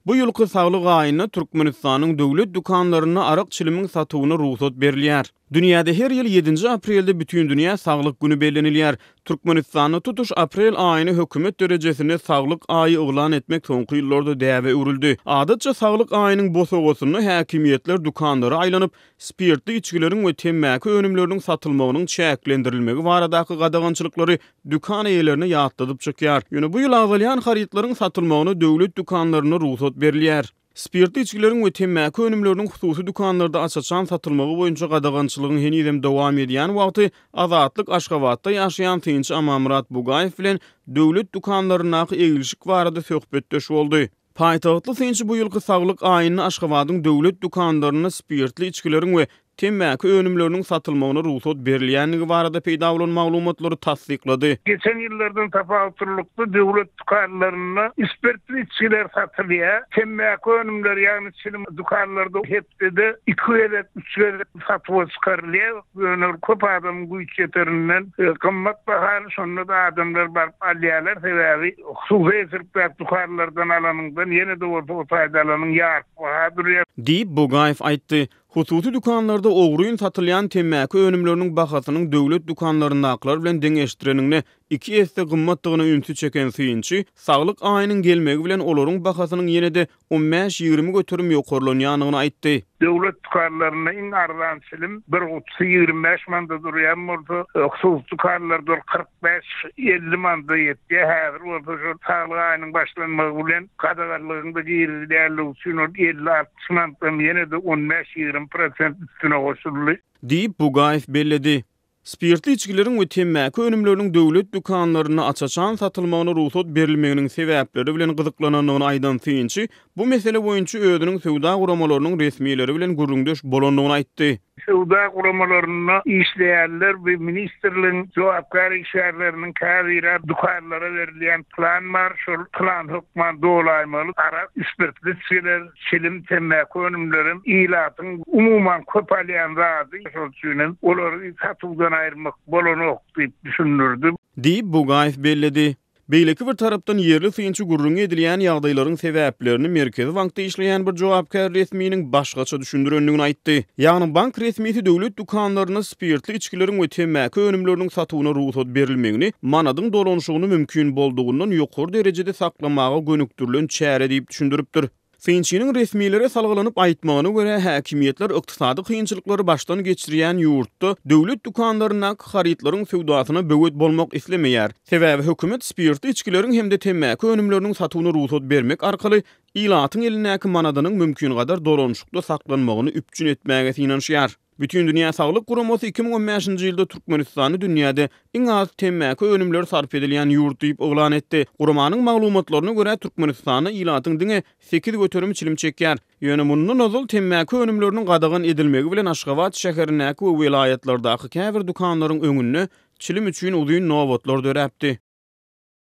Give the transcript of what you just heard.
Bu ýylky Saglyk aýynda Türkmenistanyň döwlet dükanlarynda arak-çilimiň satuwyna rugsat berilýär. Dünýäde her ýyl ýedinji aprelde Bütindünýä saglyk güni bellenilýär. Türkmenistanda tutuş aprel aýyny hökümet derejesinde Saglyk aýy yglan etmek soňky ýyllarda däbe öwrüldi. Adatça Saglyk aýynyň bosagasynda häkimiýetler dükanlara aýlanyp, spirtli içgileriň we temmäki önümleriniň satylmagynyň çäklendirilmegi baradaky gadagançylyklary dükan eýelerine ýatladyp çykýar. Ýöne bu ýyl agzalýan harytlaryň satylmagyna döwlet dükanlarynda rugsat berilýär. Spirtli içgileriň we temmäki önümleriniň hususy dükanlarda aç-açan satylmagy boýunça gadagançylygyň henizem dowam edýän wagty Azatlyk Aşgabatda ýaşaýan synçy Amanmyrat Bugaýew bilen döwlet dükanlaryndaky eglişik barada söhbetdeş boldy. Paýtagtly synçy bu ýylky Saglyk aýynda Aşgabadyň döwlet dükanlarynda spirtli içgileriň we temmäki önümleriniň satylmagyna rugsat berilýändigi barada peýda bolan maglumatlary tassyklady. Geçen ýyllardan tapawutlylykda döwlet dükanlarynda spirtli içgiler satylýar. Temmäki önümleri, ýagny çilim dükanlarda hepdede iki gezek, üç gezek satuwa çykarylýar. Ýöne ol köp adamyň güýç ýeterinden gymmat bahaly, şonda-da adamlar baryp alýarlar. Sebäbi hususy eýeçilikdäki dükanlardan alanyňdan ýene-de bolsa o taýda alanyň ýarpy baha durýar. Diýip, Bugaýew aýtdy. Hususy dükanlarda ogryn satylýan temmäki önümleriniň bahasynyň döwlet dükanlaryndakylar bilen deňeşdireniňde iki esse gymmatdygyna ünsi çeken synçy, Saglyk aýynyň gelmegi bilen olaryň bahasynyň ýene-de on bäş- 20 göterim ýokarlanýandygyny aýtdy. Döwlet dükanlarynda iň arzan çilim bir gutusy 25 manada durýan bolsa, hususy dükanlarda ol 45, 50 manada ýetýär. Häzir bolsa şol Saglyk aýynyň başlanmagy bilen gadaganlygyň-da girizilýänligi üçin ol 50, 60 manatdan ýene-de on bäş- 20 prosent üstüne goşuldy. Diýip, Bugaýew belledi. Spirtli içgileriň we temmäki önümleriniň döwlet dükanlarynda aç-açan satylmagyna rugsat berilmeginiň sebäpleri bilen gyzyklanandygyny aýdan synçy, bu mesele boýunça özüniň söwda guramalarynyň resmileri bilen gürrüňdeş bolandygyny aýtdy. Söwda guramalarynda işleýänler we ministrligiň jogapkär işgärleriniň käbiri dükanlara berilýän plan bar, şol plan hökman dolaýmaly. Arak, spirtli içgiler, çilim, temmäki önümlerem ilatyň umuman köp alýan zady, şol üçin hem olary satuwdan aýyrmak bolanok diýip düşündirdi. Diýip, Bugaýew belledi. Beýleki bir tarapdan, ýerli synçy gürrüňi edilýän ýagdaýlaryň sebäplerini Merkezi bankda işleýän bir jogapkär resminiň başgaça düşündirendigini aýtdy. Ýagny bank resmisi döwlet dükanlarynda spirtli içgileriň we temmäki önümleriniň satuwyna rugsat berilmegini manadyň dolanyşygyny mümkin boldugyndan ýokary derejede saklamaga gönükdirilen çäre diýip düşündiripdir. Synçynyň resmilere salgylanyp aýtmagyna görä, häkimiýetler ykdysady kynçylyklary başdan geçirýän ýurtda döwlet dükanlaryndaky harytlaryň söwdasyna böwet bolmak islemeýär. Sebäbi hökümet spirtli içgileriň hem-de temmäki önümleriniň satuwyna rugsat bermek arkaly ilatyň elindäki manadynyň mümkingadar dolanyşykda saklanmagyny üpjün etmäge synanyşýar. Bütindünýä Saglyk Guramasy 2015-nji ýylda Türkmenistany dünýäde iň az temmäki önümleri sarp edilýän ýurt diýip yglan etdi. Guramanyň maglumatlaryna görä, Türkmenistanda ilatyň diňe sekiz göterimi çilim çekýär. Ýöne mundan ozal temmäki önümleriniň gadagan edilmegi bilen Aşgabat şäherindäki we welaýatlardaky käbir dükanlaryň öňünde çilim üçin uzyn nobatlar döräpdi.